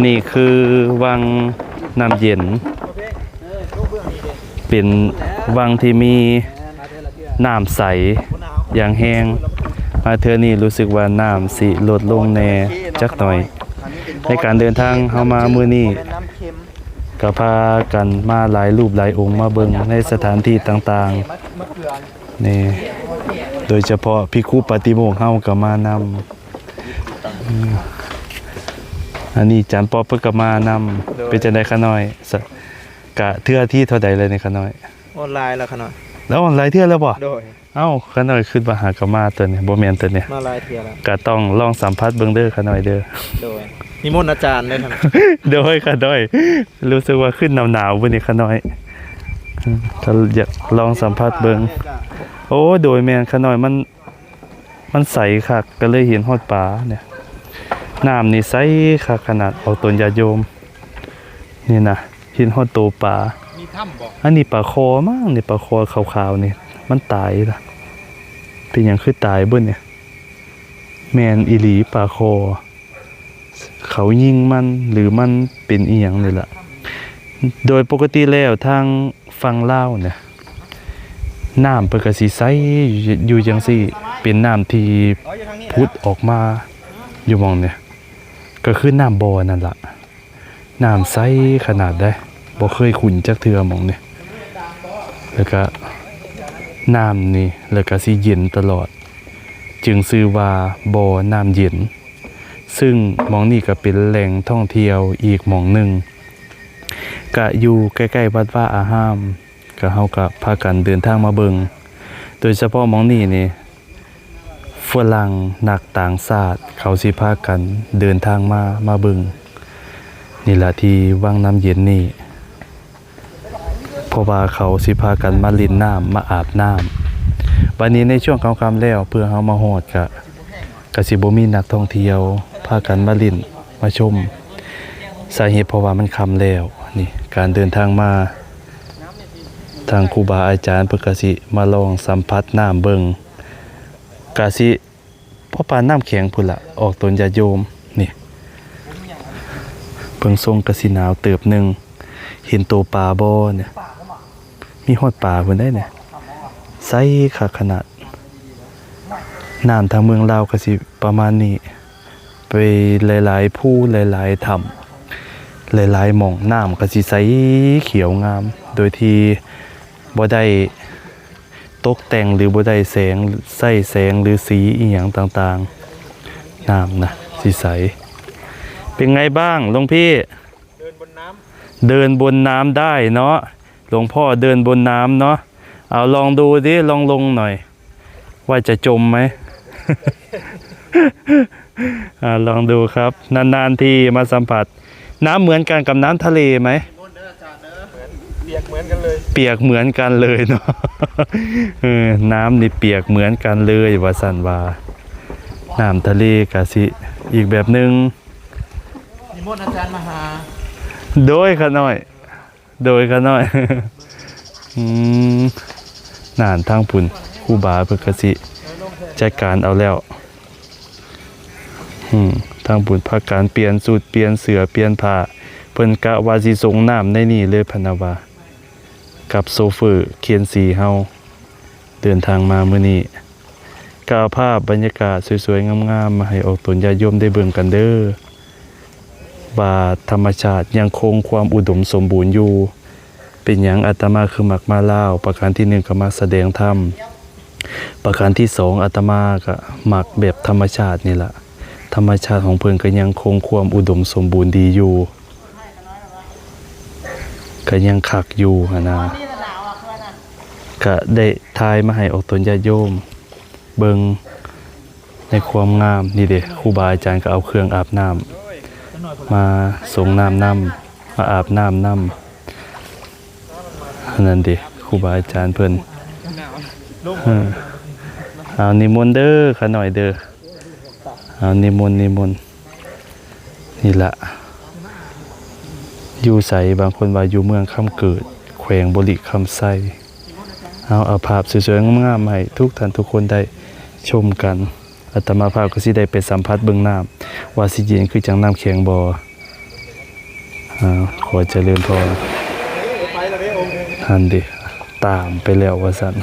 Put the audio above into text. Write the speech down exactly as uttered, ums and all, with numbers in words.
นี่คือวังน้ำเย็น เป็นวังที่มีน้ำใสอย่างแฮง มาเทื่อนี้รู้สึกว่าน้ำสิลดลงแหน่จักหน่อย ในการเดินทางเฮามามื้อนี้ ก็พากันมาหลายรูปหลายองค์มาเบิ่งในสถานที่ต่างๆ นี่ โดยเฉพาะภิกขุปาฏิโมกข์เฮาก็มานำ อืม อันนี้จารย์ป๊อปเพิ่นก็มานำ เป็นจั่งใด๋ข้าน้อย สะ- กะเทื่อที่เท่าใด๋แล้วนี่ข้าน้อย ออนไลน์แล้วข้าน้อย แล้วออนไลน์เทื่อแล้วบ่ โดย เอ้า ข้าน้อยคิดว่าหากะมาตัวนี้ บ่แม่นตัวนี้ มาหลายเทื่อแล้ว กะต้องลองสัมผัสเบิ่งเด้อข้าน้อยเด้อ โดย นิมนต์อาจารย์เด้อข้าน้อย โดยข้าน้อย รู้สึกว่าขึ้นหนาวๆ มื้อนี้ข้าน้อย อืม ก็อยากลองสัมผัสเบิ่ง โอ้ โดยแม่นข้าน้อย มัน มันใสคัก ก็เลยเห็นฮอดปลาเนี่ย น้ำนี่ใสคักขนาด ออกตนญาติโยม นี่นะ เห็นฮอดโตปลา มีถ้ำบ่ อันนี้ปลาคอมั้ง นี่ปลาคอขาวๆ นี่ มันตายละ เป็นหยังคือตายเบิ่นเนี่ย แม่นอีหลีปลาคอ เขายิงมัน หรือมันเป็นอีหยังนี่ล่ะ โดยปกติแล้วทางฝั่งลาวเนี่ย น้ำเพิ่นก็สิใสอยู่ อยู่จั่งซี้ เป็นน้ำที่ผุดออกมาอยู่หม่องเนี่ย ก็คือน้ำบ่อนั่นล่ะ น้ำใสขนาดใด บ่เคยขุ่นจักเทื่อหม่องนี่ แล้วก็น้ำนี่ แล้วก็สิเย็นตลอด จึงชื่อว่าบ่อน้ำเย็น ซึ่งหม่องนี้ก็เป็นแหล่งท่องเที่ยวอีกหม่องหนึ่ง ก็อยู่ใกล้ๆ วัดวาอาราม ก็เฮาก็พากันเดินทางมาเบิ่ง โดยเฉพาะหม่องนี้นี่ ฝรั่งนักต่างชาติเขาสิพากันเดินทางมา มาเบิ่ง นี่ล่ะที่วังน้ำเย็นนี่ เพราะว่าเขาสิพากันมาเล่นน้ำ มาอาบน้ำ บัดนี้ในช่วงค่ำๆ แล้ว เพื่อเฮามาฮอดก็ ก็สิบ่มีนักท่องเที่ยวพากันมาเล่น มาชม สาเหตุเพราะว่ามันค่ำแล้ว นี่ การเดินทางมา ทางครูบาอาจารย์เพิ่นก็สิมาลองสัมผัสน้ำเบิ่ง ก็สิพอปานน้ำแข็งพู้นล่ะ ออกตนญาติโยม นี่ เบิ่งทรงก็สิหนาวเติบหนึ่ง เห็นโตปลาบ่เนี่ย มีฮอดปลาพู้นได้เนี่ย ใสคักขนาด น้ำทางเมืองลาวก็สิประมาณนี้ ไปหลายๆ ภู หลายๆ ถ้ำ หลายๆ หม่อง น้ำก็สิใสเขียวงาม โดยที่บ่ได้ตกแต่งหรือบ่ได้แสง ใส่แสงหรือสีอีหยังต่างๆ น้ำนะสิใส เป็นไงบ้างหลวงพี่ เดินบนน้ำ เดินบนน้ำได้เนาะ หลวงพ่อเดินบนน้ำเนาะ เอาลองดูดิ ลองลงหน่อย ว่าจะจมไหม อ่า ลองดูครับ นานๆ ทีมาสัมผัส น้ำเหมือนกันกับน้ำทะเลไหม เปียกเหมือนกันเลย เปียกเหมือนกันเลยเนาะ เออ น้ำนี่เปียกเหมือนกันเลย ว่าซั่นว่า น้ำทะเลกะสิอีกแบบหนึ่ง นิมนต์อาจารย์มาหา โดยข้าน้อย โดยข้าน้อย อืม นั่นทางพู้น ครูบาเพิ่นกะสิจัดการเอาแล้ว อืม ทางพู้นพากันเปลี่ยนชุด เปลี่ยนเสื้อ เปลี่ยนผ้า เพิ่นกะว่าสิส่งน้ำในนี่เลยพะนะว่า กับโชเฟอร์เคนซีเฮา เดินทางมามื้อนี้ ก็เอาภาพบรรยากาศสวยๆ งามๆ มาให้ออกตนญาติโยมได้เบิ่งกันเด้อ ว่าธรรมชาติยังคงความอุดมสมบูรณ์อยู่ เป็นหยังอาตมาคือมักมาลาว ประการที่หนึ่งก็มาแสดงธรรม ประการที่สองอาตมาก็มักแบบธรรมชาตินี่ล่ะ ธรรมชาติของเพิ่นก็ยังคงความอุดมสมบูรณ์ดีอยู่ ก็ยังคักอยู่หั้นนะ ก็ได้ถ่ายมาให้ออกตนญาติโยมเบิ่งในความงาม นี่เด้ ครูบาอาจารย์ก็เอาเครื่องอาบน้ำมาสรงน้ำนำ มาอาบน้ำนำ อันนั้นเด้ ครูบาอาจารย์เพิ่น เออ เอานิมนต์เด้อ ข้าน้อยเด้อ เอานิมนต์ นิมนต์ นี่ละ อยู่ไส บางคนว่าอยู่เมืองคำเกิด แขวงบริคำไชย เอา เอาภาพสวยๆ งามๆ ให้ทุกท่านทุกคนได้ชมกัน อาตมาภาพก็สิได้ไปสัมผัสเบิ่งน้ำ ว่าสิเย็นคือจั่งน้ำแข็งบ่ อ่าขอเจริญพร ไปแล้วเด้องค์หนึ่ง หันดิ ตามไปแล้วว่าซั่น